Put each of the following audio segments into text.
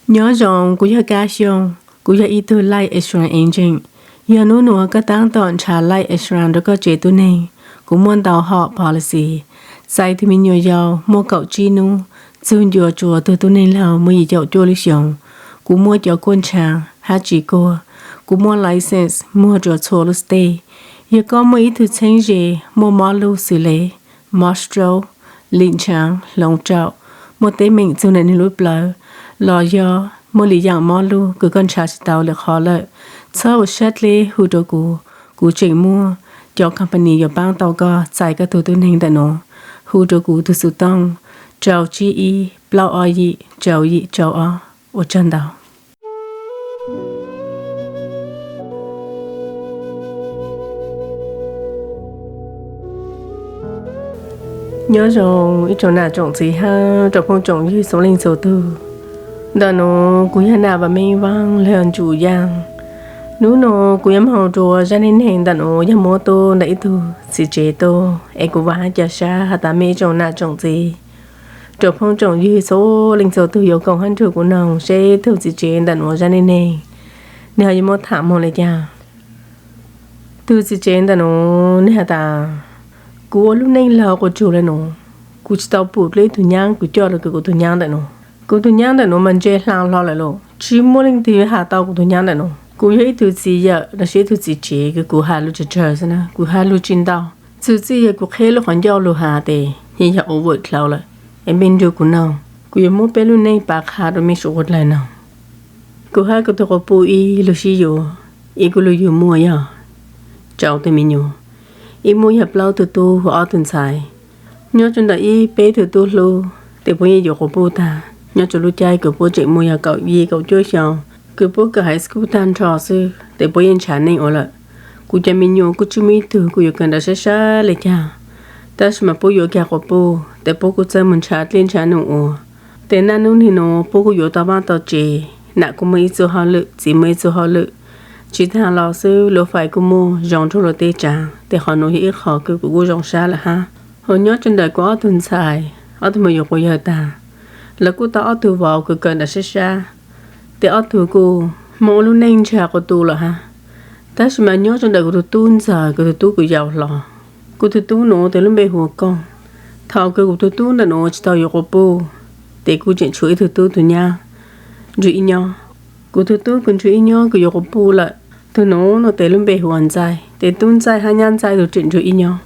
Nyob zoo, kuv yog Kab Xyooj, kuv yog ib tug life insurance agent. Yog hnub nuav koj taab tom nrhav life insurance rua koj tsev tub neeg, kuv muaj ntau hom policy. Txais tug me nyuam yaus muaj kaum tsib nub, txug ncua tsua tug tub neeg laug muaj yim caum cuaj lub xyoos. Kuv muaj cov kuaj nrhav hab tsi kuaj. Kuv muaj license muag rua txhua lub state. Yog koj muaj ib tug txheeb ze, muaj mob lug xws le mob stroke, lim ntshaav, hloov raum, muaj teeb meem txug nwg lub plawv, los yog muaj lwm yaam mob lug kws koj nrhav tsi tau lwm qhov lawm, txhob ua sab dleb hu rua kuv. Kuv tseem muaj cov company yuav paab tau koj txais koj tug tub neeg ntawm nuav. Hu rua kuv tug xuv tooj rau tsib ib plaub ob yim rau yim rau ob. Ua tsaug ntau. Nyob zoo ib tsoom nam tsoom txiv hab rau phooj tsoom ywg txhua leej txhua tug. Ntawm nuav kuv yog Nam Vam Meej Vaaj los yog Ntsum Yaaj. Nub nuav kuv yuav moog rua zaj neej neeg ntawm nuav yog muab tuaj ntawm ib tug txiv tsev tuaj, es kuv vam hab ca sab has tas mej ib tsoom nam tsoom txiv rau phooj tsoom ywg txhua leej txhua tug yuav koom hab nrug kuv noog seb tug txiv tsev ntawm nuav zaj neej neeg nwg ho yuav muab tham moog le caag. Tug txiv tsev ntawm nuav nwg has tas, kuv ua lub neej laug quas tsug le nuav, kuv tsi tau pum dlua ib tug nyaab kws coj lug kws kuv tug nyaab ntawm nuav. Kuv tug nyaab ntawm nuav mas ntse hlaa hlo lawm los tsi muaj leej twg has tau kuv tug nyaab ntawm nuav. Kuv yog ib tug txiv yawm los sis ib tug txiv tsev kws kuv has lug tsawg tsawg xwb na, kuv has lug tsi ntau. Txug txij yog kuv qheb lub qhov ncauj lug has tes yeej yog ua vwm dlhau lawm. Es mej nrug kuv noog, kuv yuav muab peb lub neej pav qha rua mej suav quas dlawg noog. Kuv hab kuv tug quas puj ib lug sib yuav, ib kuj lug yug muaj yog rau tug me nyuam, ib muaj yog plaub tug tub hu ob tug ntxhais. Nyob rua ntawm ib peb tug tub hlub tes puab yeej yuav quas puj tag. Nyob rua lub caij kws puab tseem muaj yog kaum yim kaum cuaj xyoo, kws puab kawm high school tag nrho xwb tes puab yeej nrhav neej ua lawm. Kuv cov me nyuam kuj tsi muaj ib tug kuj yuav kawm nram sab sab le caag, tab sis mas puab yuav kag quas puj tes puab kuj txawj moog nrhav dlej nrhav num ua. Tes naj nub nwg nuav puab kuj yuav tau vaaj tau tsev, nam kuj muaj ib txuj hauj lwm, txiv muaj ib txuj hauj lwm. Tsi taag los xwb lub fais kuj muaj zoo nrug luag tej tsaav, tes qhov nuav yog ib qho kws kuv kuj zoo sab lawm hab. Hos nyob rua ntawm kuv ob tug ntxhais, ob tug muaj yuav quas yawg tag, lawv kuj tau ob tug vauv kws kawm nram sab sab, tes ob tug kuj moog ua lub neej ntsha quas tu lawm hab. Tab sis mas nyob rua ntawm kuv tug tub ntxawg, kuv tug tub kws yau hlo, kuv tug tub nuav tes lub npe hu ua Kooj. Thaus kws kuv tug tub ntawm nuav tsi tau yuav quas puj, tes kuj tseem tshuav ib tug tub tug nyab nrug ib nyob. Kuv tug tub kws nrug ib nyob kws yuav quas puj lawm, tug nuav nuav tes lub npe hu ua Ntxaij, tes tub Ntxaij hab nyab Ntxaij tug tseem nrug ib nyob.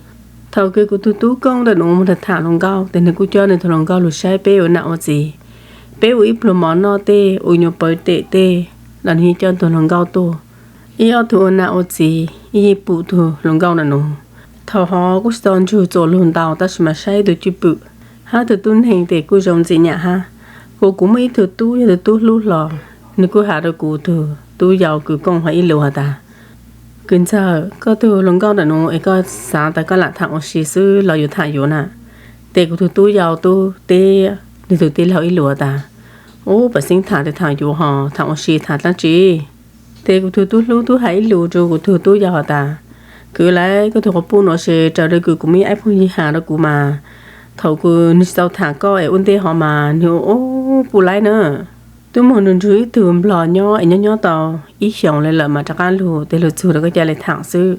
Thaus kws kuv tug tub Kooj ntawm nuav moog tham tham hluas nkauj, tes nwg kuj coj nwg tug hluas nkauj lug saib peb ua nam ua txiv, peb ua ib pluag mov noj tej, ua nyuas pawv tes tej, los nwg yeej coj tug hluas nkauj tuaj. Ib ob tug ua nam ua txiv, ib yeej pum tug hluas nkauj ntawm nuav. Thaus hov kuj tsi tau nrug txuas lug ntau, tab sis mas saib tug cwj pwm hab tug tub neeg tes kuj zoo ntxim nyam hab. Kuv, kuv muaj ib tug tub yog tug tub hlub hlo, nwg kuj has rua kuv tug tub yau kws Kooj hov ib lus has tas, kws Ntxawg, koj tug hluas nkauj ntawm nuav es koj xaav tas koj lam tham ua si xwb los yuav tham yuav na? Tes kuv tug tub yau tub teb nwg tug tij laug ib lus has tas, ub, pam xeeb tham tes tham yuav hos tham ua si tham dlaab tsi? Tes kuv tug tub hlub tub has ib lus rua kuv tug tub yau has tas, kwv, lawv koj tug quas puj nuav se raws le kws kuv muaj ib phooj ywg has rua kuv mas, thaus kws nwg tsi tau tham koj es ua ntej hov mas nwg ua puj laib na. Tub moog nrug nrug ib tug nplog nyob es nyob nyob tau ib xyoos le lawm mas rov qaab lug tes lug txug rua koj ca le tham xwb.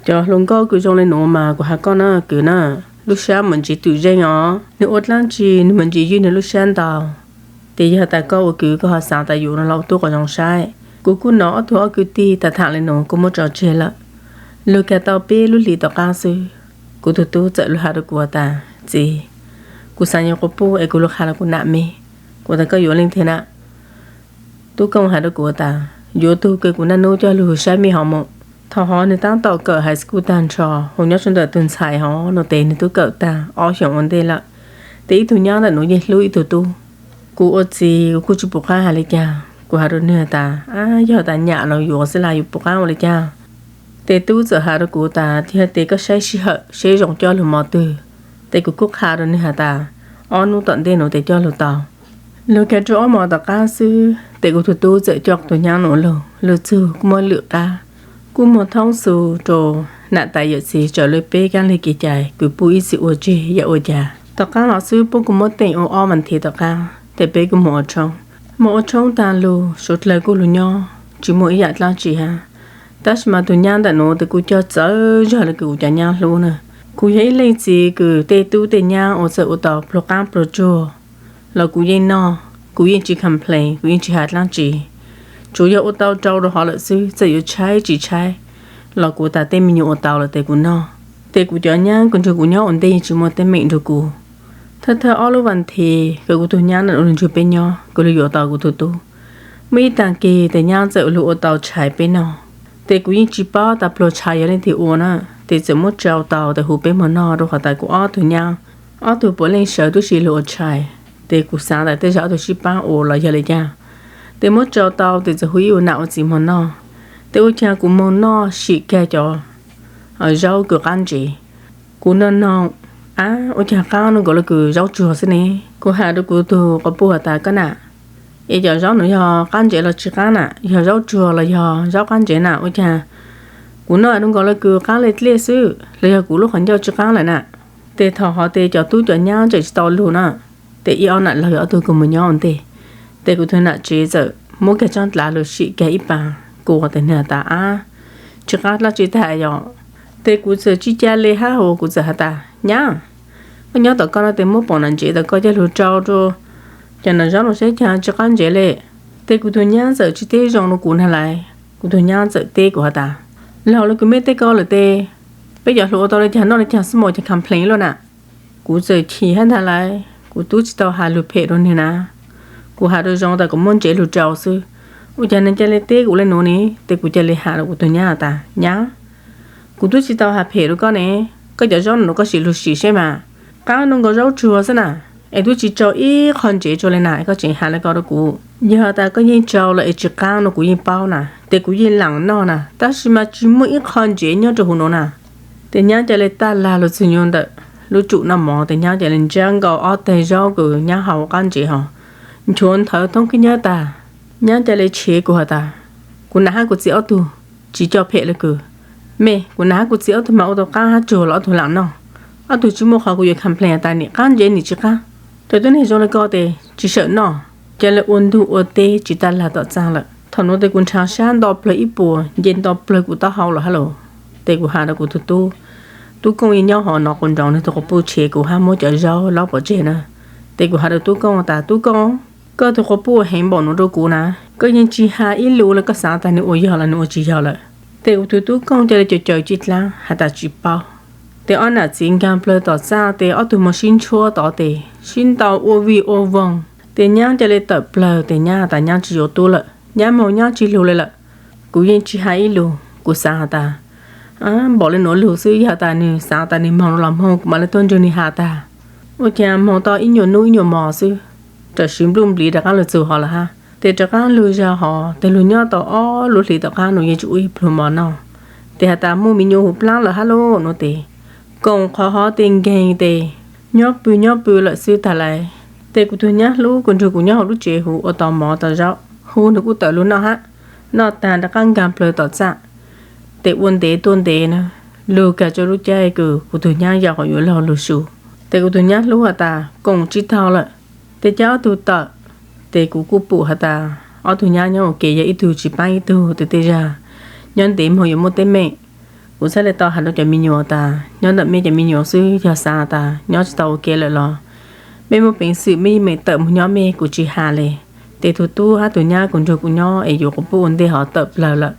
Cov hluas nkauj kws zoo le nuav mas kuv has koj na kwv na, lub sab mas ntsis twm zeej os. Nwg ua dlaab tsi nwg mas ntsis ywj nwg lub sab ntau. Tes yog tas koj ua kwv koj ho xaav tas yuav no los ua tub quas zoo saib. Kuv kuj nov ob tug ob kwv tij tas tham le nuav kuj muab tso tseg lawm. Lug kag tau peb lub hlis tom qab xwb, kuv tug tub txawm lug has rua kuv tas, txiv, kuv xaav yuav quas puj es kuv lug qha rua kuv nam mej. Kuv tas koj yuav leej twg na? Tub Kooj has rua kuv tas, yuav tug kws kuv naj nub coj lug saib mej hov moog. Thaus hov nwg taab tom kawm high school tag nrho, hu nyob rua ntawm tug ntxhais hov nuav tes nwg tub kawm tag ob xyoos ua ntej lawm. Tes ib tug nyab ntawm nuav yeej hlub ib tug tub. Kuv ua txiv kuv kuj tsi pum qaab has le caag, kuv has rua nwg tas, ab, yog tas nyam los yuav xwb las yuav pum qaab ua le caag. Tes tub txawm has rua kuv tas, yog tes koj saib sij hawm seb zoo coj lug mov twg, tes kuv kuj qha rua nwg has tas, ob nub tom ntej nuav tes coj lug tau. Lug kag rua ob mos tom qab xwb tes kuv tug tub txawm coj tug nyab nuav lug, lug txug kuj muaj lwm qab, kuj muag thoob xu rua nam tais yawm txiv raws le peb kaab lig kev cai kws puj ib txwm ua tseg yam ua cas. Tom qab los xwb puab kuj muab teem ua ob vas thiv tom qab tes peb kuj moog ua tshoob. Muaj ua tshoob tag lug, suav dlawg kuj lug nyob tsis muaj ib yaam dlaab tsi hab. Tab sis mas tug nyaab ntawm nuav tes kuj coj txawv zog le kws kuv cov nyaab hlub na. Kuv yog ib leej txiv kws tej tub tej nyaab ua txawj ua tau pluag qaab pluag tsuag los kuv yeej noj, kuv yeej tsis complain, kuv yeej tsis has dlaab tsi. Tsuav yog ua tau rau rau hov lawm xwb, txawm yuav tshaib tsis tshaib los kuv tas tej me nyuam ua tau lawm tes kuv noj. Tes kuv cov nyaab kws nrug kuv nyob ua ntej tsis muaj teeb meem nrug kuv. Thawj thawj ob lub vas thiv kws kuv tug nyaab ntawm nuav lug nrug peb nyob, kws lug yuav tau kuv tug tub, muaj ib taag kis tes nyaab txawm lug ua tau tshais peb noj. Tes kuv yeej tsis paub tas pluag tshais yog leej twg ua na, tes txawm muab tsau tau tes hu peb moog noj rau qhov tas kuv ob tug nyaab, ob tug puav leej sawv tub si lug ua tshais. Tes kuv xaav tas tej zag ob tug sib paab ua los yog le caag, tes muab tsau tau tes txawm hu ib ua nam ua txiv moog noj. Tes ua caag kuv moog noj sim kag cov zaub kws qaab ntsev. Kuv noj noj, ab, ua caag qaab nuav nkaus le kws zaub tsuag xwb ne. Kuv has rau kuv tug quas puj has tas koj nam, es cov zaub nuav yog qaab ntsev los tsis qaab na, yog zaub tsuag los yog zaub qaab ntsev na? Ua caag kuv noj nuav nkaus le kws qaab le dlej xwb los yog kuv lub qhov ncauj tsis qaab lawm na? Tes thaum hov tes cov tub cov nyaab tseem tsis tau lug na, tes ib ob nam laug yog ob tug kws moog nyob ua ntej. Tes kuv tug nam tsev txawm muab kag tsob dlav lug sim kag ib paag, kuv tes nwg has tas, ab, tsis qaab dlaab tsi tag yog. Tes kuv txawm tsis ca le hab, kuv txawm has tas, nyaab, koj nyob tom koj no tes muab poom nam ntsev tom koj coj lug rau rau cov nam zaub nuav saib caag tsis qaab ntsev le. Tes kuv tug nyaab txawm tsis teb zoo rau kuv nag lais, kuv tug nyaab txawm teb kuv has tas, laug le kws mej tej ko lawm tes peb cov hluas ua tau le caag noj le caag xwb mas ua caag complain luaj na. Kuv txawm chim hab ntag lais, kuv tub tsis tau has lug phem rau nwg na. Kuv has rau zoo tas kuv muab ntsev lug rau xwb, ua caag nwg ca le teb kuv le nuav ne? Tes kuv ca le has rau kuv tug nyaab has tas, nyaab, kuv tub tsis tau has phem rau koj ne, koj cov zaub nuav koj sim lug sim seb mas, qaab nuav nkaus zaub tsuag xwb na, es tub tsis rau ib qho ntsev tsuag le na, koj tseem has le ko rau kuv. Yog tas koj yeej rau lawm es tsis qaab nuav kuv yeej paub na, tes kuv yeej laam noj na, tab sis mas tsis muaj ib qho ntsev nyob rau huv nuav na. Tes nyaab ca le taj lag lug txug nyuas ntawm lub tsum noj mov, tes nyaab ca le ntsab nkaus ob teg zaub kws nyaab hau qaab ntsev hov, nchuav nthawv thoob kib nyab tag. Nyaab ca le tshev kuv has tas, kuv nam hab kuv txiv ob tug tsis coj phem le kws, mej, kuv nam hab kuv txiv ob tug mas ua tau qaab hab tsuag los ob tug laam noj. Ob tug tsis muaj qhov kuv yuav complain tas nim qaab ntsev nim tsis qaab. Cov tub neeg zoo le ko tes tsis sawm noj. Ca le ua ntug ua teb tsis taj lag tom txaaj lawm. Thaum nuav tes kuv nrhav sab nto plawg ib puas, nce nto plawg kuv taub hau lawm hab los. Tes kuv has rau kuv tug tub, tub Kooj yeej nyob hov no quas nroos, nwg tug quas puj tshev kuv hab muab cov zaub lob pov tseg na. Tes kuv has rau tub Kooj tas, tub Kooj, koj tug quas puj heev npaum nuav rau kuv na, koj yeej tsis has ib lus le, koj xaav tas nwg ua yog los nwg ua tsis yog lawm? Tes kuv tug tub Kooj ca le caws caws ci dlaab has tas tsis paub. Tes ob nam txiv nkaag plawg tom txaaj tes ob tug moog sib ntshuab tod tes sib ntaus ua vij ua voog. Tes nyaab ca le tawm plawg tes nyaab has tas nyaab tsis yuav tub lawm, nyaab moog nyaab tsis lug le lawm. Kuv yeej tsis has ib lus, kuv xaav has tas, npaum le nuav lug xwb, yog tas nwg xaav tas nwg moog los moog kuv mam le tuaj nrug nwg has tag. Ua caag moog tau ib nyuas nub ib nyuas mos xwb, tam sim npluj npliv rov qaab lug txug hov lawm hab. Tes rov qaab lug zag hov tes lug nyob tau ob lub hlis tom qaab nuav yeej tsis ua ib pluag mov noj. Tes has tas muaj miv nyuas huv plaab lawm hab lauj nuav tes, koom qhov hov tes nkeeg tes nyob pw nyob pw lawm xwb tag lais. Tes kuv tug nyaab hlub kws nrug kuv nyob huv lub tsev huv ua tau mov tau zaub, hu nwg kuj tawm lug noj hab. Noj tag rov qaab nkaag plawg tom txaaj, tes ua ntev tuaj ntev na, lug kag tsua lub caij kws kuv tug nyaab yau qhov yuav laug lug su. Tes kuv tug nyaab hlub has tas koom tsis taug lawm, tes ca ob tug tawm. Tes kuv kuj pum has tas ob tug nyaab nyob ua ke yog ib tug tsis paab ib tug tes tej zag nyob ntev moog yuav muaj teeb meem. Kuv txhaj le tau has rau cov miv nyuas tas nyob ntawm mej cov miv nyuas xwb, yog xaav tas nyob tsis tau ua ke lawm los mej muaj peev xwm mej yeej meem tawm moog nyob mej, kuv tsis has le. Tes tug tub hab tug nyaab kws nrug kuv nyob es yuav quas puj ua ntej hov tawm plawg lawm.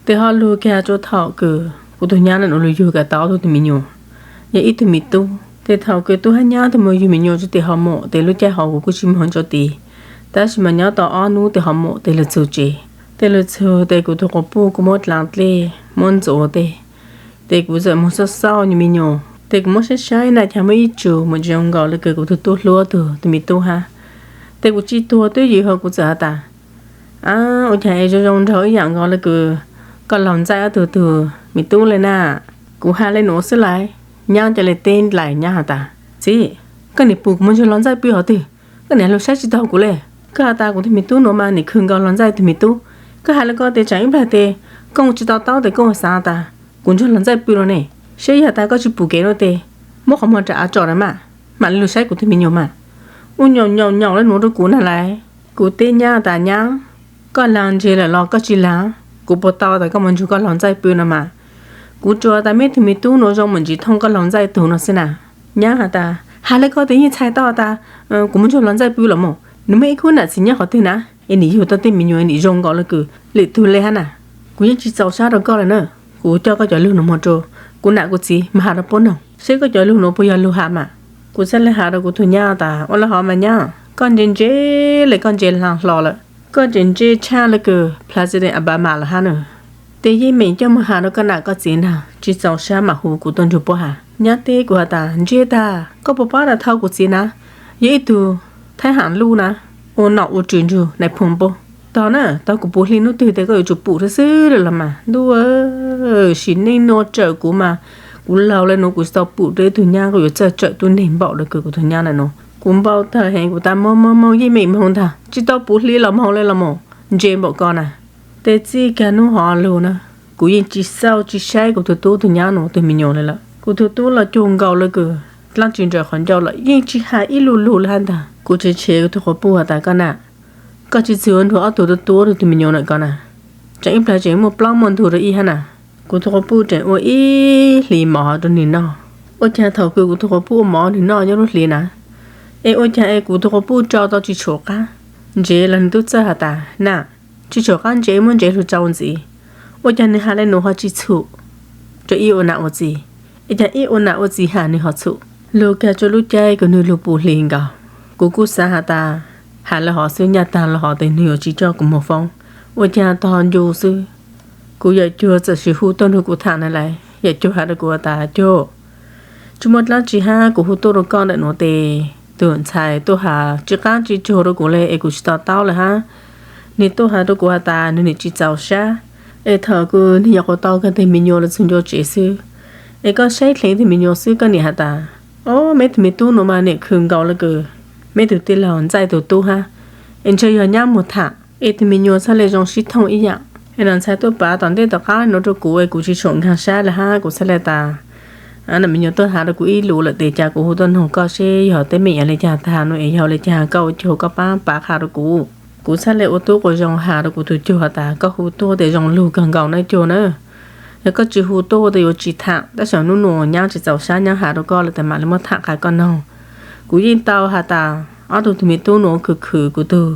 Tes ho lug kag tsua thaum kws kuv tug nyaab nuav lug yug kag tau ob tug miv nyuas, yog ib tug miv tub. Tes thaum kws tub hab nyaab tug moog yug miv nyuas tsua tim hov mum tes lub caij hov kuv kuj tsis moog tsua tid, tab sis mas nyob tau ob nub tes hov mum tes lug txug tsev. Tes lug txug tes kuv tug quas puj kuj muab dlaav dlej muab ntxuav tej. Tes kuv txawm moog xauj xauj nyuas miv nyuas, tes kuv muab saib saib na caag muaj ib tsum moog zoo nkaus le kws kuv tug tub hlub tug tug miv tub hab. Tes kuv tsis tuag twb ywm hov kuv txawm has tas, ab, ua caag es zoo zoo nraug ib yaam nkaus le kws koj laug ntxaij ob tug tug miv tub le na? Kuv has le nuav xwb lais, nyaab ca le teb nlais nyaab has tas, txiv, koj nim pum kuv moog ntsug laug ntxaij pw hov twg? Koj nim lug saib tsis taug kuv le. Koj has tas kuv tug miv tub nuav mas nim khwv nkaus laug ntxaij tug miv tub. Koj has le ko tes tsaam ib plag tes kooj tsis to taub tes kooj xaav tas kuv ntsug laug ntxaij pw lawm ne. Saib yog tas koj tsis pum kev nuav tes muab qhov muag rau av tsom na mas, mam le lug saib kuv tug miv nyuas mas. Ua nyaum nyaum nyaum le nuav rau kuv na lais. Kuv teb nyab tas, Nyab, koj laug ntses lawm los koj tsis laug? Kuv puas tau tas koj mus nrug koj laug ntxaij pw no mas. Kuv tsuas tas meb tug me tub nuav zoo mus ntsis thooj koj laug ntxaij tug no xwb na. Nyab has tas, Has le koj tes yeej txhais tau tas kuv mus nrug laug ntxaij pw los mas. Nws muaj ib khub nam txiv nyob qhov twg na, es nim yug tau tej me nyuam nim zoo nkaus le kws lwm tug le hab na. Kuv yeej tsis txaus sab rau koj le na. Kuv coj koj cov lug nuav moog rua kuv nam kuv txiv mas has rua puab noog seb koj cov lug nuav puas yog lug has mas. Kuv txhaj le has rua kuv tug nyab tas, Ua le hov mas nyab, koj ntse ntse le, koj ntse laag hlo lawm, koj tseem ntse tshaj le kws President Obama lawm hab na. Tes yeej meem coj moog has rua koj nam koj txiv ntaag, tsis txaus sab mam hu kuv tuaj nrug puab has. Nyab teb kuv has tas, Ntse tag, koj puas paub tas thau kuv txiv na yog ib tug thaib ham luj na, ua nom ua tswv nrug nais phoo puab. Tog na, tog kuv puv hli nub twg tes koj yuav tsum pum xwb xwb le los mas. Ntuj, sim neej nuav tsawm kuv mas, kuv laug le nuav kuv tsis tau pum rua ib tug nyab, kuv yuav txawj tsawm tub neeg npaum le kws kuv tug nyab le nuav. Kuv npau tawg heev, kuv tas, Moog moog moog, yeej meem moog ntag, tsis tau puv hli los moog le los mas, ntse npaum ko na. Tes txij kag nub hov lug na, kuv yeej tsis xauj tsis saib kuv tug tub tug nyab nuav tug me nyuam le lawm. Kuv tug tub los cuag nkaus le kws dlaab tsi nrawm qhov ncauj lawm, yeej tsis has ib lu lug le hab ntag. Kuv tshev tshev kuv tug quas puj has tas, Koj nam, koj tsis txwv ua nrug ob tug tub tub tug me nyuam lawm ko na. Tseem ib plag tseem muaj plaub muaj ntug rua ib hab na. Kuv tug quas puj tseem ua ib hlis mov rua nwg noj. Ua caag thaum kws kuv tug quas puj ua mov nwg noj nyob lub hli na, es ua caag es kuv tug quas puj tsau tau tsis tshua qab, ntsev los nwg tub txawj has tas, Nam, tsis tshua qab ntsev, muab ntsev lug tsau ntxiv. Ua caag nwg has le nuav ho tsis txhum rua ib ua nam ua txiv, es caag ib ua nam ua txiv has nwg ho txhum. Lug kag tsua lub caij kws nwg lug puv hli nkaus. Kuv kuj xav has tas, has le hov xwb, nyaj tag le hov tes nwg yuav tsis coj kuv moog foob. Ua caag tog ncu xwb. Kuv yawm cuag txawm sim hu tuaj nrug kuv tham na lais, yawm cuag has rua kuv tas, Cuag, tsis muaj dlaab tsi hab, kuv hu tuaj rua koj ntawm nuav tes tug ntxhais tuaj has tsis qab tsis tsuag rua kuv le es kuv tsis to taub le hab. Nwg tuaj has rua kuv has tas nwg nim tsis txaus sab, es thaum kws nwg nyuam qhuav tau kag tug me nyuam lug txug ncua tsev xwb, es koj saib dleev tug me nyuam xwb koj nim has tas, Ob, meb tug me tub nuav mas nim khwv nkaus le kws meb tug tij laug ntxaij tug tub hab, es ntshe yog nyab moog tham es tug me nyuam txhaj le zoo sib thooj ib yaam. Es nam ntxhais tuaj pav tom ntej tom qab nuav rua kuv es kuv tsis tshua nkaag sab le hab, kuv txhaj le tas nam me nyuam tuaj has rua kuv ib lus lawm tes ca kuv hu tuaj noog koj seb yog teeb meem yog le caag tag nuav es yog le caag koj ua cuag koj paab pav qha rua kuv. Kuv txhaj le ua tub quas zoo has rua kuv tug cuag tas koj hu tuaj tes zoo lug kawg nkaus na cuag na. Yog koj tsis hu tuaj tes yuav tsis tham, tab sis nub nuav nyab tsis txaus sab, nyab has rua koj le tes mam le muab tham qha koj noog. Kuv yeej tau has tas ob tug tug me tub nuav khwv khwv kuv tug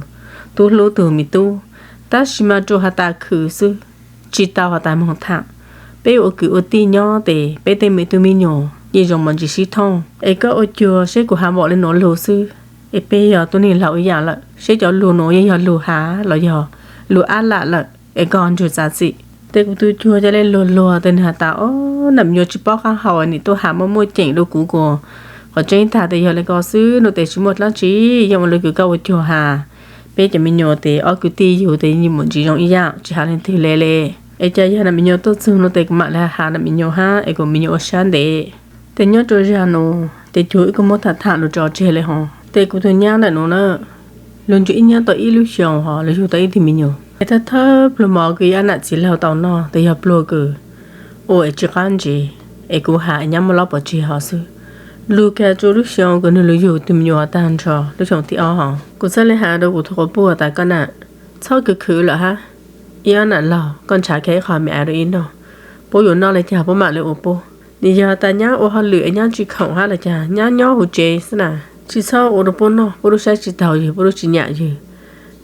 tub hlub tug me tub, tab sis mas tsuas has tas khwv xwb, tsis tau has tas moog tham. Peb ua kwv ua tij nyob tes peb tej me tub me nyuam yeej zoo mos ntsis sib thooj. Es koj ua cuag seb kuv has npaum le nuav lug xwb, es peb yog tub neeg laug ib yaam lawm, seb cov lug nuav yeej yog lug has los yog lug ab lam lawm, es koj nrug txav txim. Tes kuv tug cuag ca le luag luag tes nwg has tas, Ob, nam me nyuam tsis paub qaab hau, nim tuaj has muaj muaj ceem rua kuv, kuv qhov tseeb tag tes yog le ko xwb nuav tes tsis muaj dlaab tsi, yeej ua le kws koj ua cuag has. Peb cov me nyuam tes ob kwv tij yug tes yeej mos ntsis zoo ib yaam, tsis has leej twg le le. Es ca yog nam me nyuam tuaj txug nuav tes kuv mam le has nam me nyuam hab es kuv me nyuam ua sab ntev. Tes nyob rua zag nuav tes cuag wb kuj muab tham tham lug tso tseg le hov. Tes kuv tug nyab ntawm nuav na, lug nrug ib nyab tau ib lub xyoos hov lug yug tau ib tug me nyuam. Es thawj thawj pluag mov kws ib ab nam txiv laug tau noj tes yog pluag kws ua es tsis qab ntsev, es kuv has es nyab muab laub pov tseg hov xwb. Lug kag tsua lub xyoo kws nwg lug yug tug me nyuam tag nrho lub xyoo thib ob hov, kuv txhaj le has rua kuv tug quas puj tas, Koj nam, txhob khwv khwv lawm hab. Ib ab nam laug, koj nrhav kag ib qho me aiv rua ib noj. Puab yuav noj le caag puab mam le ua puab. Nim yog tas nyab ua hauj lwm es nyab tsis khoom hab los caag nyab nyob huv tsev xwb na, tsis txhob ua rua puab noj, puab lub saib tsis taug ywg, puab lub tsis nyam ywg.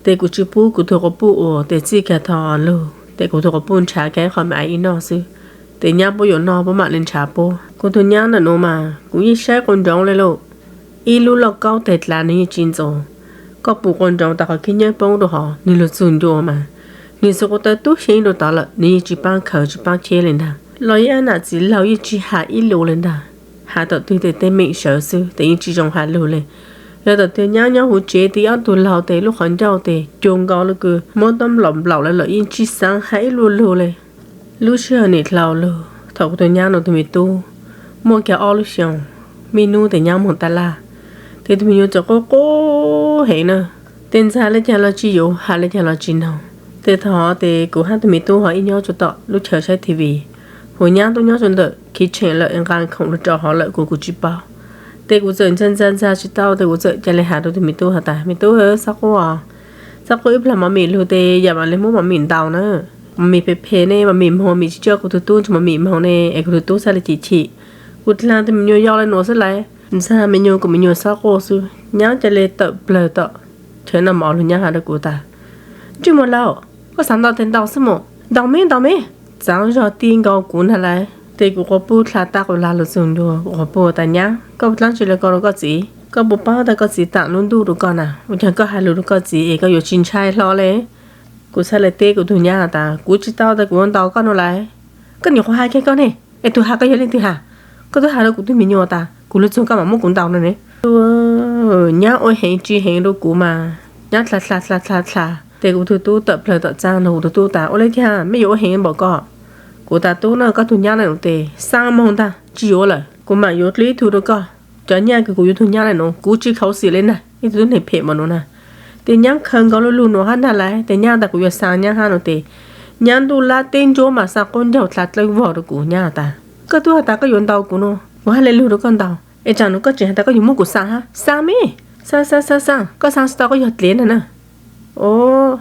Tes kuv tsis pub kuv tug quas puj ua, tes txij kag tho lug tes kuv tug quas puj nrhav kag ib qho me aiv ib noj xwb. Tes nyab puab yuav noj puab mam le nrhav puab. Kuv tug nyab ntawm nuav mas kuv yeej saib quas nroov le lauj. Ib lub lauj kaub teg dlav nwg yeej tsis ntxuav. Koj pum quas nroov tas qhov khib nyiab poob rua hov, nwg lug txug ncua mas, nwg txug quas taw tub xyeeb rua tod lawm, nwg yeej tsis paab khaws tsis paab cheb le ntag. Los ib ab nam txiv laug yeej tsis has ib lus le ntag. Has thaum twg tes tej meem sawv xwb tes yeej tsis zoo has lug le. Yog thaum twg nyab nyob huv tsev tes ob tug laug tes lub qhov ncauj tes cuag nkaus le kws muab tuab nplaum nplaum le lawm, yeej tsis xaav has ib lu lug le. Lub sij hawm nim dlau lug thaum kuv tug nyab nuav tug me tub muaj kag ob lub xyoos, me nub tes nyab moog taj laj, tes tug me nyuam txawm qub qub heev na. Tes ntxag le caag los tsis yuav, has le caag los tsis noog. Tes thaum hov tes kuv hab tug me tub ho ib nyob tsua tom lub chaw saib TV, huv nyab tub nyob tsua ntawm kitchen lawm, nqaa khoom lug rua hov lawm kuv kuv tsis paub. Tes kuv txawm ntxag ntxag ntxag tsis tau tes kuv txawm ca le has rua tug me tub has tas, Me tub, txhob qub os. Txhob quaj ib plag, mov mim lug tes yam mam li muab mov mim ntaus na. Mov mim phem phem ne, mov mim moog mim tsis coj kuv tug tub ntshe mov mim moog ne es kuv tug tub txhaj li chim chim. Kuv dlaag tug me nyuam yau le nuav xwb lawm. Ntxag me nyuam, kuv me nyuam txhob quaj xwb. Nyab ca le tawm plawg tom chaw noj mov lug, nyab has rua kuv tas, Ntsej muag laus, koj xaav ntaus tes ntaus xwb mas, ntaus me ntaus me. Txaav zog ti nkaus kuv ntag lawm. Tes kuv quas puj dlha tab quas lag lug txug ncua, kuv quas puj tas, Nyab, koj puas dlaab tsi le ko rua koj txiv? Koj puas paub tas koj txiv taam lub ntuj rua koj na? Ua caag koj has lug rua koj txiv es koj yuav tsis ntshai hlo le? Kuv txhaj le teb kuv tug nyab tas, Kuv tsis tau tas kuv yuav ntaus koj nuav lawm. Koj nyuam qhuav has kiag koj ne, es tug has koj yog leej twg has? Koj tub has rua kuv tug me nyuam tas kuv lug txug koj mam muab kuv ntaus no ne. Nyab ua heev tsi heev rua kuv mas, nyab dlha dlha dlha dlha dlha. Tes kuv tug tub tawm plawg tom txaaj nug kuv tug tub tas, Ua le caag mej yuav ua heev npaum ko? Kuv tas, Tub na, koj tug nyab le nuav tes xaa moog ntag tsis yuav lawm, kuv mam yuav dlua ib tug rua koj. Cov nyaj kws kuv yuav tug nyab le nuav kuv tsis khuv xim le na, ib tug tub neeg phem npaum nuav na. Tes nyab khaws nkaus lug lug nuav hab ntag lawm. Tes nyab tas kuv yuav xaa nyab hab no tes nyab ntuj lab teb ntsuab mas xaa qaub ncaug dlha dlawb vog rua kuv. Nyab tas, Koj tub has tas koj yuav ntaus kuv no, kuv hab le lug rua koj ntaus, es tsaam nuav koj tseem has tas koj yuav muab kuv xaa hab. Xaa me, xaa xaa xaa xaa, koj xaa tsis tau koj yog dlev ntag na. O,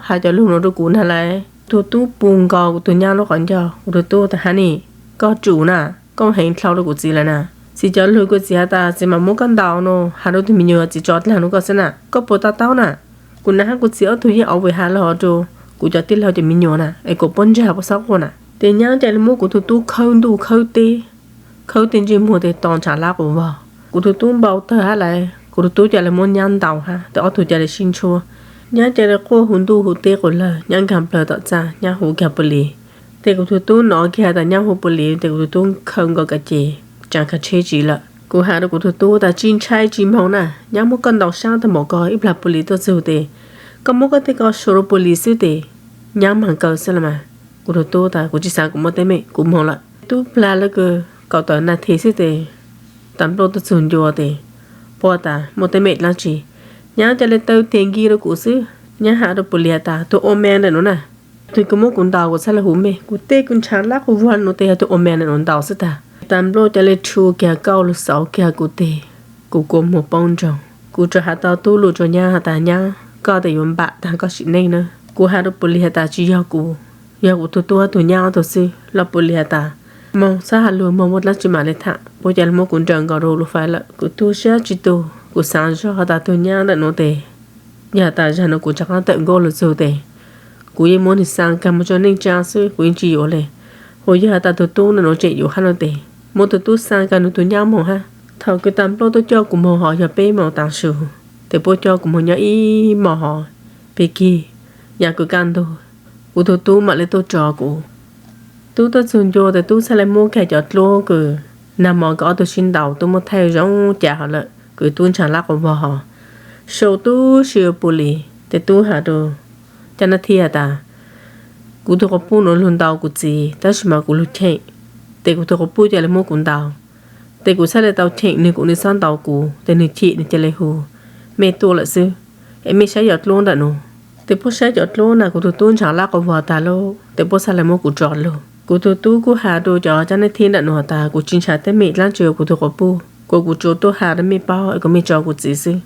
has cov lug nuav rua kuv ntag lawm. Tug tub pug nkaus kuv tug nyab lub qhov ncauj, kuv tug tub tas, Hab ni, koj tsum na, koj heev dlhau rua kuv txiv lawm na. Txiv cov lug kuv txiv has tas txiv mam muab koj ntaus no, has rua tug me nyuam txiv tso dlaag rua koj xwb na, koj puas to taub na? Kuv nam hab kuv txiv ob tug yeej auv vim has lug rua kuv cov tij laug cov me nyuam na, es kuas puab ntsag puab xob quaj na. Tes nyab ca le muab kuv tug tub khawb ntuj khawb teb, khawb tej ntsej muag tes to ntshav lab quas vog. Kuv tug tub npau tawg hab lawm, kuv tug tub ca le muab nyab ntaus hab, tes ob tug ca le sib ntshuab. Nyab ca le quaj hu ntuj hu teb quas lawg, nyab nkaag plawg tom txaj, nyab hu kiag puj lis. Tes kuv tug tub nov kiag tas nyab hu puj lis, tes kuv tug tub khaws nkaus kav ces tsaa kag tsheb tsiv lawm. Kuv has rua kuv tug tub tas, Tsis ntshai tsis moog na, nyab muab koj ntaus sab tag npaum ko, ib plag puj lis tuaj txug tes koj muab koj tej ko sau rua puj lis xwb tes nyab maag kaw xwb los mas. Kuv tug tub tas, Kuv tsis xaav kuv muaj teeb meem, kuv moog lawm. Tub plag lawm kws kaum tawm nas this xwb tes tas npluaj tuaj txug ncua tes puab tas, Muaj teeb meem dlaab tsi? Nyab ca le taw tes nki rua kuv xwb. Nyab has rua puj lis tas, Tug ua me ntawm nuav na, tug kws muab kuv ntaus kuv txhaj le hu me, kuv tej kws ntshav lab quas vog nuav tes yog tug ua me ntawm nuav ntaus xwb tag. Tas npluaj ca le rhu kiag kauj lug xauv kiag kuv tes, kuv kua muag poob nroog. Kuv tsuas has tau tub lug rua nyab has tas, Nyab, koj tes yuav npam tag koj sim neej na. Kuv has rua puj lis has tas, Tsis yog kuv, yog kuv tug tub hab tug nyab ob tug xwb. Los puj lis has tas, Moog, txhob has lug, moog muaj dlaab tsi mam le thaam. Puab ca le muab kuv nraws nkaus rua lub fais lawm. Kuv tu siab tsis tu, kuv xaav zog has tas tug nyab ntawm nuav tes yog has tas zag nuav kuv rov qaab tawm nkuaj lug txug tes kuv yeej muab nwg xaa kag moog tsua neej tsaa xwb, kuv yeej tsis yuav le. Hu yog has tas tug tub ntawm nuav tseem yuav hab no tes muab tug tub xaa kag nwg tug nyab moog hab. Thaum kws tas npluaj tuaj coj kuv moog hov yog peb moos taag su, tes puab coj kuv moog nyob ib mos hov, peb kig, yaam kws kaj ntug, kuv tug tub mam le tuaj tso kuv. Tub tuaj txug ncua tes tub txhaj le muab kag cov dluab kws nag hmo kws ob tug sib ntaus, tub muab thaij zoo cav hov lawm kws tub ntshav lab quas vog hov, sau tub si rua puj lis. Tes tub has rua caj nab thib has tas, Kuv tug quas puj nuav lug ntaus kuv txiv tab sis mas kuv lug cheem, tes kuv tug quas puj ca le muab kuv ntaus. Tes kuv txhaj le tau cheem nwg kuas nwg txhob ntaus kuv, tes nwg chim nwg ca le hu mej tuaj lawm xwb. Es mej saib cov dluab ntawm nuav. Tes puab saib cov dluab na kuv tug tub ntshav lab quas vog tag lauj, tes puab txhaj le muab kuv tso lug. Kuv tug tub kuj has rua cov caj nab thib ntawm nuav tas, Kuv tsis ntshaw teeb meem dlaab tsi rua kuv tug quas puj, kuas kuv tsuas tuaj has rua mej paub es kom mej tso kuv txiv xwb.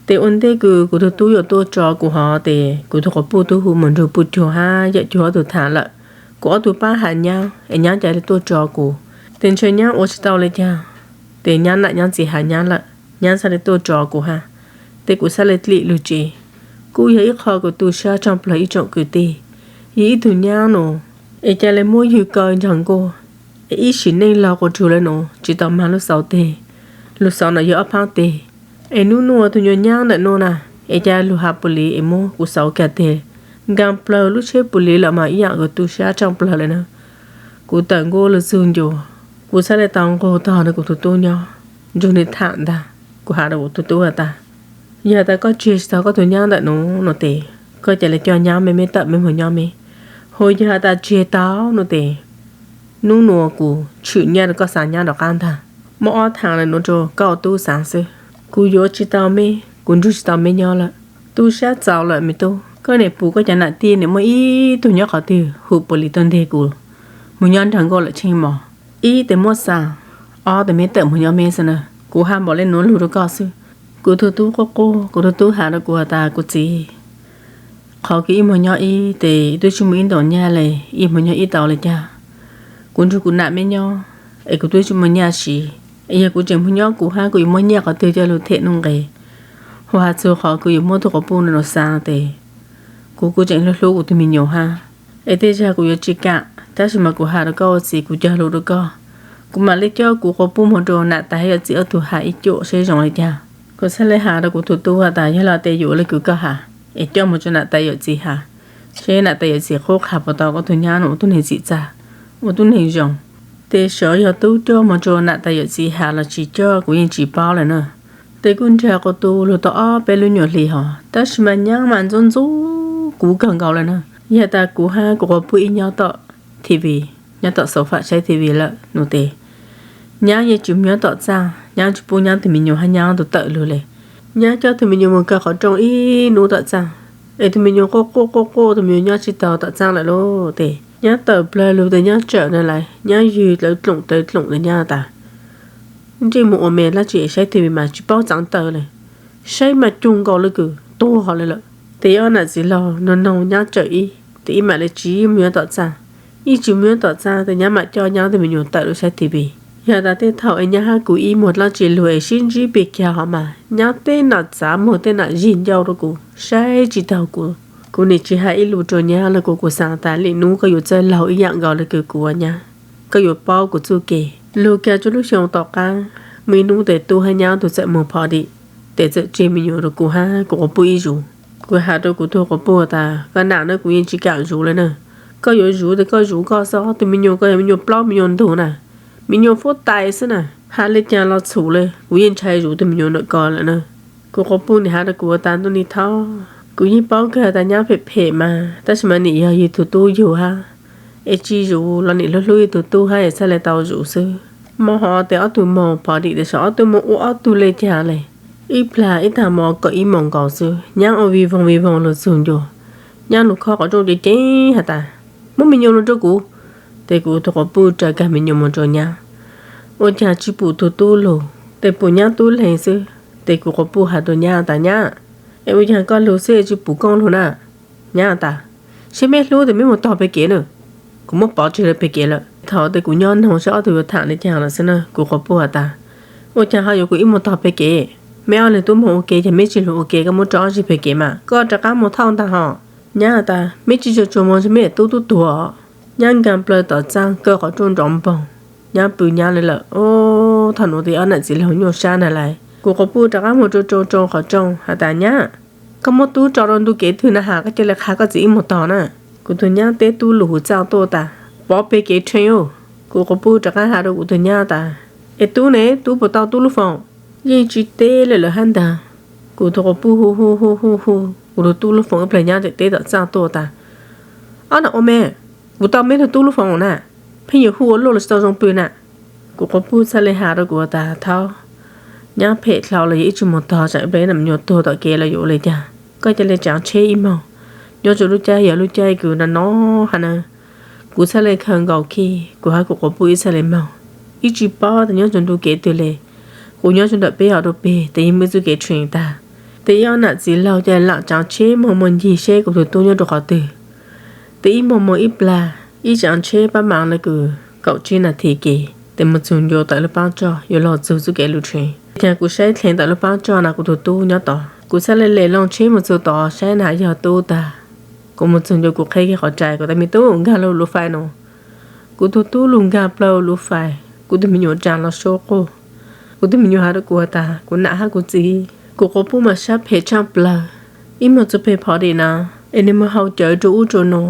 Tes ua ntej kws kuv tug tub yuav tuaj tso kuv hov tes kuv tug quas puj tub hu Maum Nrug Puj Cuag hab Yawm Cuag ob tug tham lawm. Kuv ob tug paab has nyab es nyab ca le tuaj tso kuv. Tes ntshe nyab ua tsis tau le caag, tes nyab nam nyab txiv has nyab lawm, nyab txhaj le tuaj tso kuv hab. Tes kuv txhaj le dlim lug tsev. Kuj yog ib qho kws tu siab tshaj plawg ib tsoom kwv tij. Yog ib tug nyab nuav es ca le muab ywg kaw nraag nkuaj, es ib sim neej lug quas rug le nuav tsis tau maag lub xauv teg. Lug xauv nuav yog ob phaab teg. Es nub nuav tug nyuas nyab ntawm nuav na, es ca lug has puj lis es muab kuv xauv kag teg, nkaag plawg lub tsheb puj lis lawm mas ib yaam kws tu siab tshaj plawg le na. Kuv tawm nkuaj lug txug ncua, kuv txhaj le tau nqug tog nwg kuv tug tub nyob, nrug nwg tham ntag. Kuv has rua kuv tug tub has tas, yog tas koj tseg tsis tau koj tug nyab ntawm nuav no tes koj ca le coj nyab mej mej tawm mej moog nyob mej. Hos yog has tas tseg tau no tes nub nuav kuv tshwm nyaj rua koj xaav nyab rov qaab ntag. Muab ob thaam le nuav rua koj tub xaav xwb. Kuv yuav tsis tau mej, kuv nrug tsis tau mej nyob lawm. Tu siab txaus lawm me tub, koj niam pum koj cov nam tij niam muaj ib tug nyob qhov twg hu puj lis tuaj nteg kuv moog nyob nraag nkuaj lawm tsheej mos. Ib tes muab xaa, ob tes mej tawm moog nyob mej xwb na. Kuv has npaum le nuav lug rua koj xwb. Kuv tug tub quaj quaj, kuv tug tub has rua kuv has tas kuv txiv, Qhov kuv ib muag nyob ib tes twb tsis muaj ib ntaus nyaj li, ib muag nyob ib tau li cas. Kuv nrug kuv nam me nyob es kuv twb tsis muaj nyaj siv, es yog kuv tseem muag nyob kuv hab kuv yuav muab nyiaj qhov twg coj lug them nuj nqes, hu has txug qhov kuv yuav muab tug quas puj no xaa tes kuv kuj tseem hlub hlub kuv tug me nyuam hab. Es tej zag kuv yuav tsis kam, tab sis mas kuv has rau koj ua txiv, kuv cog lus rau koj, kuv mam li coj kuv quas puj moog rau nam tais yawm txiv ob tug has ib cuam seb zoo li cas. Kuv txhaj le has rau kuv tug tub has tas yog le tes yuav le kws koj has, es coj moog rau nam tais yawm txiv has, seb nam tais yawm txiv qhuab qha puas tau koj tug nyab no ua tug neeg txim txag, ua tug neeg zoo. Tes sov yog tub coj moog rau nam tais yawm txiv has los tsis coj kuv yeej tsis paub lawm na. Tes kuj nrug quas puj lug tau ob peb lub nyuam hli hov, tab sis mas nyab mas ntxub ntxub kuv kawg nkaus lawm na. Yog tas kuv hab kuv quas puj ib nyob tom TV, nyob tom sofa saib TV lawm nua tes nyab yeej tsis moog nyob tom txaaj, nyab tsis pub nyab tug me nyuam hab nyab tug tawm lug le. Nyab coj tug me nyuam moog kaw qhov rooj ib nub tom txaaj, es tug me nyuam quaj quaj quaj quaj, tug me nyuam nyob tsis tau tom txaaj lawm lauj. Tes nyab tawm plawg lug tes nyab tsawm na lais, nyab ywg dlawv dloom dlawv dloom tes nyab tas, ntsej muag ua me dlaab tsi saib TV mas tsis paub txaav taw le, saib mas cuag nkaus le kws tuag hov le lawm. Tes ib ob nam txiv laug noog noog nyab tsawm ib tes ib mam le tsis moog nyob tom txaaj, ib tsis moog nyob tom txaaj tes nyab mam coj nyab tug me nyuam tawm lug saib TV. Yog tas tej thaum es nyab hab kuv ib muag dlaab tsi lug es sib ntsib pes kiag hov mas nyab teb nam txav muag teb nam zig ncauj rau kuv, saib tsis taug kuv. Kuv nim tsis has ib lus rau nyab los kuv kuv xaav tas lwm nub koj yuav txawj laug ib yaam nkaus le kws kuv nyab, koj yuav paub kuv txuj kev. Lug kag tsua lub xyoo tom qaab, muaj ib nub tes tub hab nyab tug txawm moog phov dim, tes txawm tseg me nyuam rau kuv hab kuv quas puj ib zuv. Kuv has rau kuv tug quas puj tas koj nam na, kuv yeej tsis kam zuv le na. Koj yuav zuv tes koj zuv koj xwb, tug me nyuam koj yog me nyuam plaub me nyuam ntug na, me nyuam fuab tais xwb na, has le caag los txhum le, kuv yeej ntshai zuv tug me nyuam ntawm ko lawm na. Kuv quas puj nim has rau kuv tas ntuj ni thab, kuv yeej paub kawg tas nyab phem phem mas tab sis mas nim yog yug tug tub yug hab, es tsis zuv los nim hlub hlub yug tug tub hab es txhaj le tau zuv xwb. Moog hov tes ob tug moog phov dim tes sov ob tug moog ua ob tug le caag le. Ib plag ib tag mo kaum ib moos nkaus xwb nyab ua vij voog vij voog lug txug ncua, nyab lug khob qhov rooj ceev ceev has tas, muab me nyuam lug rau kuv. Tes kuv tug quas puj raws kag me nyuam moog rau nyab, ua caag tsis pum tug tub lug, tes pum nyab tub leeg xwb. Tes kuv quas puj has rau nyab tas nyab, es ua caag koj lug xwb es tsis pum koj lug na? Nyab tas, seb meb hlub tes meb moog tog peg kev na, kuv muab pov tseg lawm peg kev lawm. Thaum tes kuv nyob noog seb ob tug yuav tham le caag lawm xwb na, kuv quas puj has tas, ua caag ho yuav kuv ib moog tog peg kev? Meb ob leeg tub moog ua ke, yog meb tsis lug ua ke koj muab rau ob zig peg kev mas koj rov qab moog thauj ntag hos. Nyab tas, meb tsis tsuag tsuag moog es meb tub tub tuag. Nyab nkaag plawg tom txaaj kaw qhov rooj nrov npoog, nyab pw nyab le lawm. Thaum nuav tes ob nam txiv laug nyuaj sab na lais. Kuv quas puj rov qab moog rau rau rau qhov rooj has tas nyab, koj muab tub tso rau ntu kev twg na has, koj ca le qha koj txiv ib moog tog na. Kuv tug nyab teb tub lug huv txaj tuaj tas, pov peg kev tshee. Kuv quas puj rov qab has rau kuv tug nyab tas, es tub ne, tub puas tau tub lub foom? Yeej tsis teb le lawm hab ntag. Kuv tug quas puj hu hu hu hu hu kuv tug tub lub foom ib plag, nyab teb tom txaaj tuaj tas, ob nam ua me, kuv tau meb tug tub lub foom na, pheej yuav hu ua luaj los tsis tau zoo pw na. Kuv quas puj txhaj le has rau kuv tas, thaub, nyab phem dlhau los yog ib tsis moog tog, tsam ib plag nam nyuam tuag tom kev los yuav ua le caag, koj ca le tsaav tsheb ib moog, nyob rua lub caij yog lub caij kws no no hab na. Kuv txhaj le khaws nkaus khi, kuv hab kuv quas puj ib txhaj le moog, ib tsis paub tas nyob rua ntu kev twg le. Kuv nyob rua ntawm peb hov rua peg tes yeej muaj txuj kev tshee tag. Tes ib ob nam txiv laug ca le laam tsaav tsheb moog moog ncig seb kuv tug tub nyob rua qhov twg. Tes ib moog moog ib plag, ib tsaav tsheb pab maam le kws kaum tsib nas this kev tes moog txug ncua tawm lub paab tsoj yuav luag txug txuj kev lug tshee. Caag kuv saib dleev tawm lub paab tsoj na kuv tug tub nyob tod. Kuv txhaj le le loo tsheb moog txug tod saib na yog tub tag. Kuv moog txug ncua kuv qheb kiag qhov rais, kuv tas, me tub, nkaag lug lub fais no. Kuv tug tub lug nkaag plawg lub fais, kuv tug me nyuam tsaa lug suab quaj. Kuv tug me nyuam has rua kuv tas, kuv nam hab kuv txiv. Kuv quas puj mas sab phem tshaaj plawg, ib moog txug peg phov dim na, es nwg moog haus cawv rua ub rua no,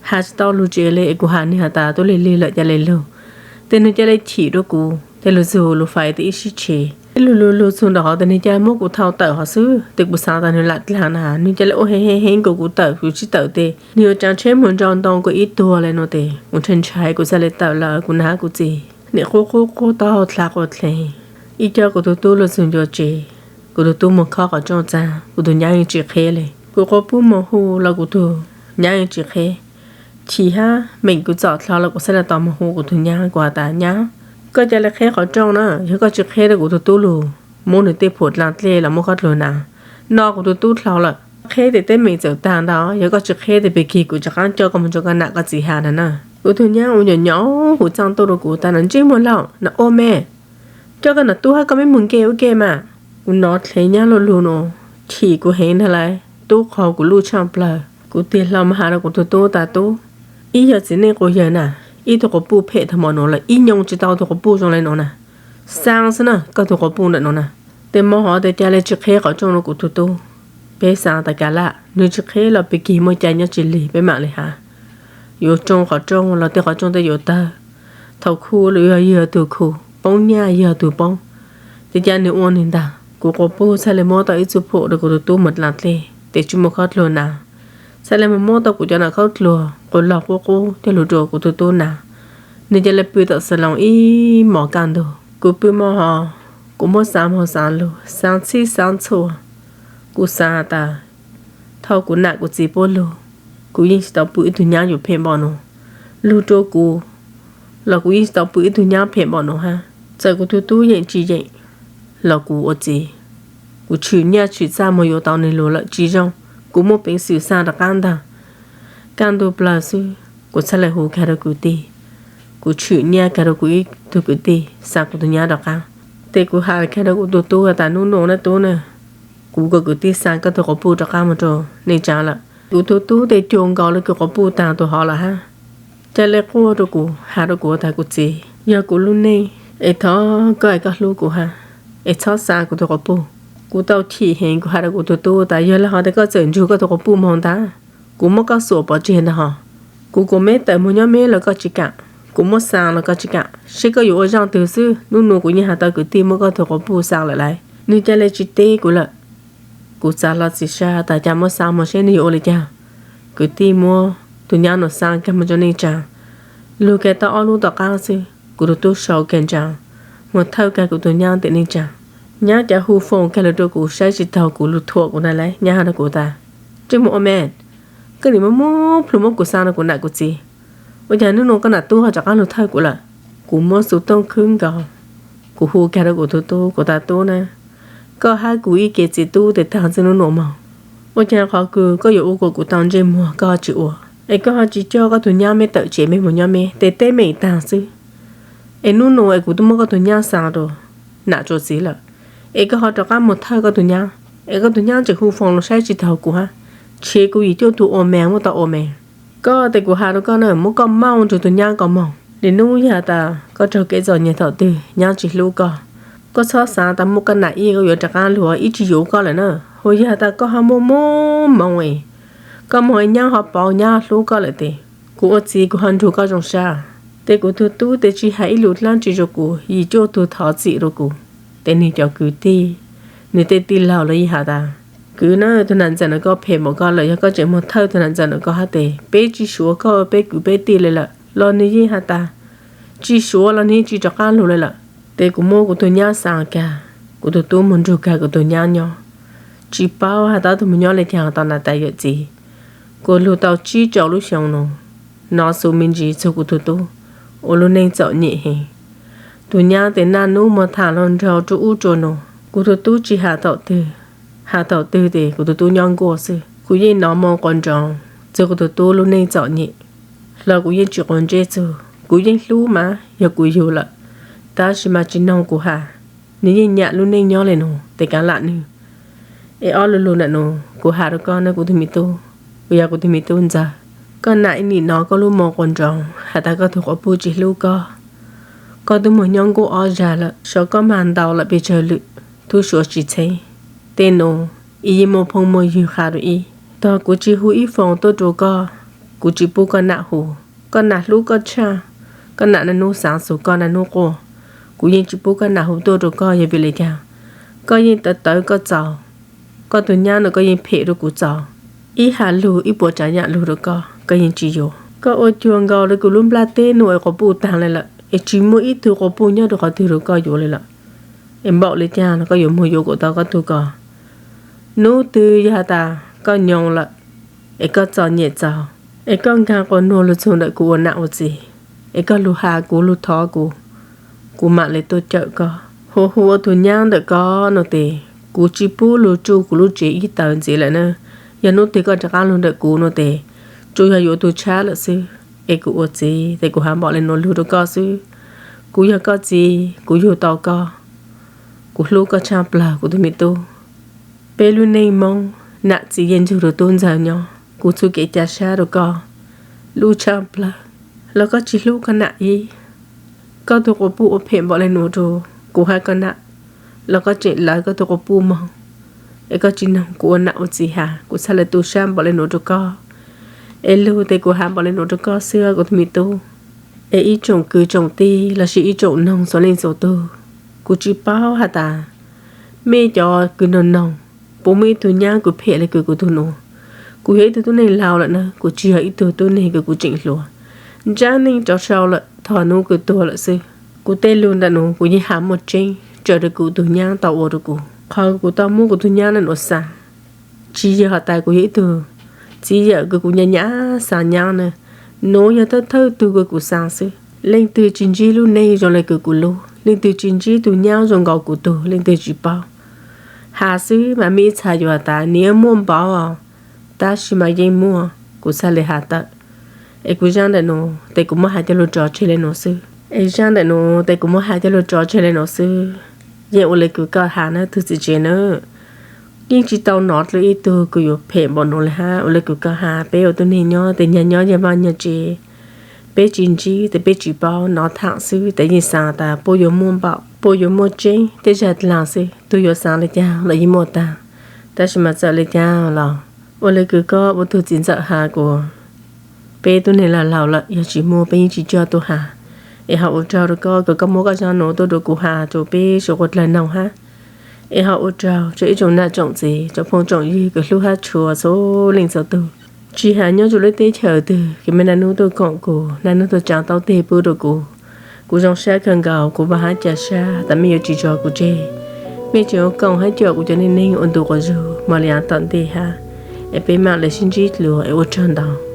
has tsis tau lug tsev le, es kuv has nwg has tas tub lig lig lawm ca le lug. Tes nwg ca le chim rua kuv, tes lug txug lub fais tes ib sib tshem, ib lug lug lug txug ntawm hov tes nwg ca muab kuv thau tawm hov xwb, tes kuv xaav tas nwg lam dlaag na, nwg ca le ua heev heev heev kuas kuv tawm, kuv tsis tawm tes nwg yuav tsaav tsheb moog nrau ntoo kuas ib tuag le no tes kuv ntshai ntshai, kuv txhaj le tawm lawm, kuv nam hab kuv txiv. Nim quaj quaj quaj taub hau dlha quas dleev, ib co kuv tug tub lug txug ncua tsev, kuv tug tub moog khob qhov rooj txaag, kuv tug nyab yeej tsis qheb le. Kuv quas puj moog hu los kuv tug nyab yeej tsis qheb. Chim hab meem kuv txom dlhau los kuv txhaj le tau moog hu kuv tug nyab, kuv has tas, nyab, koj ca le qheb qhov rooj na, yog koj tsis qheb rua kuv tug tub lug, muab nwg tej phuam dlaa dlej los muab koj dlug na. No kuv tug tub dlhau lawm, Qheb tes teeb meem txawm tag ntag, yog koj tsis qheb tes pig kig kuv rov qab coj koj mus rau koj nam koj txiv hais na. Kuv tus nyab ua nyuam nyob hu txaj tuaj rau kuv tas, ntsej muag laus, nam ua me, coj koj nam tub hab koj me mus nkev ua ke mas. Kuv nov dheev nyab lug lug no, chim kuv heev ntag lauj, tub qhov kuv luj tshaj plaws. Kuv tig hlo mus has rau kuv tus tub tas, tub, ib yog txiv neej quas yawg na, ib tug quas puj phem tag npaum no lawm, ib nyoo tsis tau tug quas puj zoo le no na. Xaa xwb na, koj tug quas puj ntawm no na. Tej mo hov tes ca le tsis qheb qhov rooj rau kuv tus tub. Peb xaa tas kav laj, nwg tsis qheb los pig kig muaj cai nyob tsis lig peb mam li has. Yuav tsoo qhov rooj los tej qhov rooj tej yuav tawg. Thaum khu los yog yog tug khu, poob nyaj yog tug poob. Tes ca nwg ua nwg ntag. Kuv quas puj txhaj le muab tau ib txuj phom rau kuv tus tub mus dlav dlej tes tsis muaj khaub dluag na. Txhaj le mus muab tau kuv cov nam khaub dluag quas log qub qub coj lug rau kuv tus tub na. Nwg ca le pw tom xas loos ib mos kaj ntug. Kuv pw mo hov, kuv muab xaa hmo xaa lug, xaa txhij xaa txhua. Kuv xaa tas, thaum kuv nam kuv txiv puab lug, kuv yeej tsis tau pw ib tug nyab yuav phem npaum no. Lug rau kuv los kuv yeej tsis tau pw ib tug nyab phem npaum no hab. Txawm kuv tus tub yeem tsis yeem los kuv ua txiv, kuv tshwm nyaj tshwm txaj mus yuav tau nwg lug lawm tsis zoo. Kuv muaj peev xwm xaa rov qab ntag. Kaj ntug plaws xwb kuv txhaj le hu kag rau kwv tij. Kuv tshwm nyaj kag rau kuv ib tug kwv tij xaa kuv tus nyab rov qab. Tes kuv has kag rau kuv tus tub tas, nub nua na tub na, kuv kom kwv tij xaa koj tug quas puj rov qab mus rau neej tsaa lawm. Kuv tus tub tes cuag nkaus le kws quas puj taag tug hov lawm hab. Ca le quaj rau kuv, has rau kuv tas, kuv txiv, yog kuv lub neej es thov koj es koj hlub kuv hab, es txhob xaa kuv tug quas puj. Kuv tau chim heev, kuv has rau kuv tus tub tas, yog le hov tes koj txawm nrug koj tug quas puj moog ntag, kuv muab koj xuam pov tseg ntag hos. Kuv kuas meb tawm moog nyob meb los koj tsis kam, kuv muab xaa los koj tsis kam, seb koj yuav ua zaaj twg xwb. Nub nua kuv yeej has tau kwv tij muab koj tug quas puj xaa lawm lauj, nwg ca le tsis teb kuv lawm. Kuv txav hlo txiv sab tas cas muab xaa moog seb nwg yuav ua le caag. Kwv tij muab tug nyab nuav xaa kag moog rua neej tsaa. Lug kag tau ob lub tom qaab xwb, kuv tug tub sau kag ntsaa, moog thawj kag kuv tug nyab ntawm neej tsaa. Nyab cav hu foom kag lug rua kuv saib tsis taug kuv lug thuam kuv ntag lauj. Nyab has rua kuv tas, ntsej muag ua me, koj nim muab muab plhu muab kuv xaa rua kuv nam kuv txiv, ua caag nub nua koj nam tub ho rov qaab lug thawj kuv lawm? Kuv muab xu tooj khwb nkaus, kuv hu kag rua kuv tug tub, kuv tas, tub na, koj hab kuv ib ke txiv tub tes taag txug nub nua moog, ua caag qhov kws koj yuav ua kuas kuv tau ntsej muag koj ho tsis ua, es koj ho tsis coj koj tug nyab meb tawm tsev meb moog nyob meb tes teb meem taag xwb. Es nub nua es kuv tub muab koj tug nyab xaa rua nam rua txiv lawm, es koj ho rov qaab moog thawj koj tug nyab, es koj tug nyab tseem hu foom lug saib tsis taug kuv hab, tshev kuv yim cuaj tug ua me muab tau ua me. Koj tes kuv has rua koj na, muab koj maaj nrug tug nyab ko moog. Nim nub yog tas koj raug kev txom nyem thaum twg nyab tsis hlub koj, koj txhob xaav tas muaj koj nam ib koj yuav rov qaab lug ib tsis yuav koj lawm na. Hu yog tas koj ho muaj muaj moov es koj moog nyab ho paub nyab ho hlub koj lawm tes kuv ua txiv kuv ho nrug koj zoo sab. Tes kuv tug tub tes tsis has ib lus dlaab tsi rua kuv, yim cuaj tug thov txim rua kuv. Tes nwg cov kwv tij, nwg tej tij laug los yeej has tas, kwv na, tug nam ntxawm nuav ko phem npaum ko lawm, yog koj tseem moog thawj tug nam ntxawm nuav ko hab tes peb tsis suav koj ua peb kwv peb tij le lawm los nwg yeej has tas tsis suav los nwg yeej tsis rov qaab lug le lawm. Tes kuv muab kuv tug nyab xaa kag, kuv tug tub moog nrug kag kuv tug nyab nyob, tsis paub has tas tug moog nyob le caag tau nam tas yawm txiv. Kuas lug tau tsib rau lub xyoo nuav, nov xu me ntsis txug kuv tug tub ua lub neej txom nyem heev. Tug nyab tes naj nub moog tham hluas nraug rua ub rua nuav, kuv tug tub tsis has thaum twg, has thaum twg tes kuv tug tub nyob nkuaj xwb. Kuv yeej nov moo quas nroos txug kuv tug tub lub neej txom nyem, hlo kuv yeej tsis quav ntsej txug. Kuv yeej hlub mas yog kuv yug lawm, tab sis mas tsis noog kuv has, nwg yeej nyam lub neej nyob le nuav tes kav lam nwg. Es ob lu lug ntawm nuav kuv has rua koj na kuv tug me tub, kuv yog kuv tug me tub ntxawg, koj nam ib nim nov koj lub moo quas nroos has tas koj tug quas puj tsis hlub koj. Koj tub moog nyob nkuaj ob zag lawm, saum koj mag ntau lawm pes tsawg lwm, tub suav tsis txheeb. Tej nuav ib yeej muaj phooj muaj ywg qha rua ib. Tog kuv tsis hu ib foom tuaj rua koj, kuv tsis pub koj nam hu. Koj nam hlub koj tshaj, koj nam naj nub xaav txug koj naj nub quaj. Kuv yeej tsis pub koj nam hu tuaj rua koj yog vim le caag? Koj yeej tawv tawv koj txaus, koj tug nyab nuav koj yeej phem rua kuv txaus. Ib has lug ib puas tsaav yaam lug rua koj, koj yeej tsis yuav. Koj ua cuag nkaus le kuv lub nplaj teb nuav es quas puj taag le lawm, es tsis muaj ib tug quas puj nyob rua qhov twg rua koj yuav le lawm. Es npaum le caag los koj yuav moog yuav kuas tau koj tug ko? Nub twg yog has tas koj nyoo lawm, es koj txom nyem txaus, es koj nkaag quas nuag lug txug ntawm kuv ua nam ua txiv, es koj lug has kuv lug thov kuv, kuv mam le tuaj cawm koj. Hu hu ua tug nyab ntawm koj nuav tes kuv tsis pub lug tsuj kuv lub tsev ib taws ntxiv lawm na. Yog hnub twg koj rov qab lug ntawm kuv nuav tes tsuas yog yuav tug tshab lawm xwb. Es kuv ua txiv tes kuv has npaum le nuav lug rua koj xwb. Kuv yog koj txiv, kuv yug tau koj, kuv hlub koj tshaj plawg kuv tug me tub. Peb lub neej Moob nam txiv yeej nrug rua tub ntxawg nyob. Kuv txuj kev ca sab rua koj lub tshaj plawg. Los koj tsi hlub koj nam ib, koj tug quas puj ua phem npaum le nuav rua kuv hab koj nam, los koj tseem lawv koj tug quas puj moog, es koj tsi noog kuv ua nam ua txiv has, kuv txhaj le tu sab npaum le nuav rua koj. Es lug tes kuv has npaum le nuav rua koj xwb kuv tug me tub. Es ib tsoom kwv tsoom tij lossis ib tsoom noog txhua leej txhua tug, kuv tsi paub has tas mej cov kws noog noog puas muaj ib tug nyaab kws phem le kws kuv tug nuav. Kuv yog ib tug tub neeg laug lawm na, kuv tsi yog ib tug tub neeg kws kuv tseem hluas. Ntsab neej rov sau lawm thaus nuav kws tuag lawm xwb. Kuv tej lug ntawm nuav kuv yeej has muaj tseeb raws le kuv tug nyaab tau ua rua kuv. Qhov kuv tau muab kuv tug nyaab le nuav xaa, tsi yog has tas kuv yog ib tug txiv yawm kws kuv nyam nyam xaa nyaab na. Nuav yog thawj thawj tug kws kuv xaa xwb. Leej twg tsi ntsib lub neej zoo le kws kuv lub, leej twg tsi ntsib tug nyaab zoo nkaus kuv tug, leej twg tsi paub. Has xwb mas mej ib txha yuav has tas nwg muaj npaum, tab sis mas yeej muaj, kuv txhaj le has tawm. Es kuv zaaj ntawm nuav tes kuv muab has coj lug tso tseg le nuav xwb. Es zaaj ntawm nuav tes kuv muab has coj lug tso tseg le nuav xwb. Yeej ua le kws koj has na tug txiv tsev na. Yeej tsi tau nov dlua ib tug kws yuav phem npaum nuav le hab. Ua le kws koj has, peb ua tug neeg nyob tes nyag nyob nyag vaj nyag tsev, peb tsi ntsib tes peb tsi paub, nov thaam xwb tes yeej xaa tas puab yuav muaj npaum, puab yuav muaj tseeb, tej zag dlaag xwb, tug yuav xaa le caag los yeej muaj taag. Tab sis mas txawm le caag los ua le kws koj ua tug txiv ntxawm has kuas peb tub neeg laug laug lawm, yog tsi muaj peb yeej tsi coj tuaj has. Es ho ua tsaug rua koj kws koj muab koj zaaj nuav tuaj rua kuv has rua peb suav dlawg noog hab. Es ho ua tsaug rua ib tsoom nam tsoom txiv, tsoom phooj tsoom ywg kws hlub hab tshua txhua leej txhua tug. Tsi has nyob rua lub teb chaws twg kws mej naj nub tuaj koom kuv, naj nub tuaj tsaa taub teg pub rua kuv. Kuv zoo sab kawg nkaus, kuv vaam hab ca sab tas mej yuav tsi tso kuv tseg. Mej tseem ua koom hab com kuv cov neej neeg ua ntu quas zug moog le yaav tom ntej hab. Es peb maam le sib ntsib dlua es ua tsaug ntau.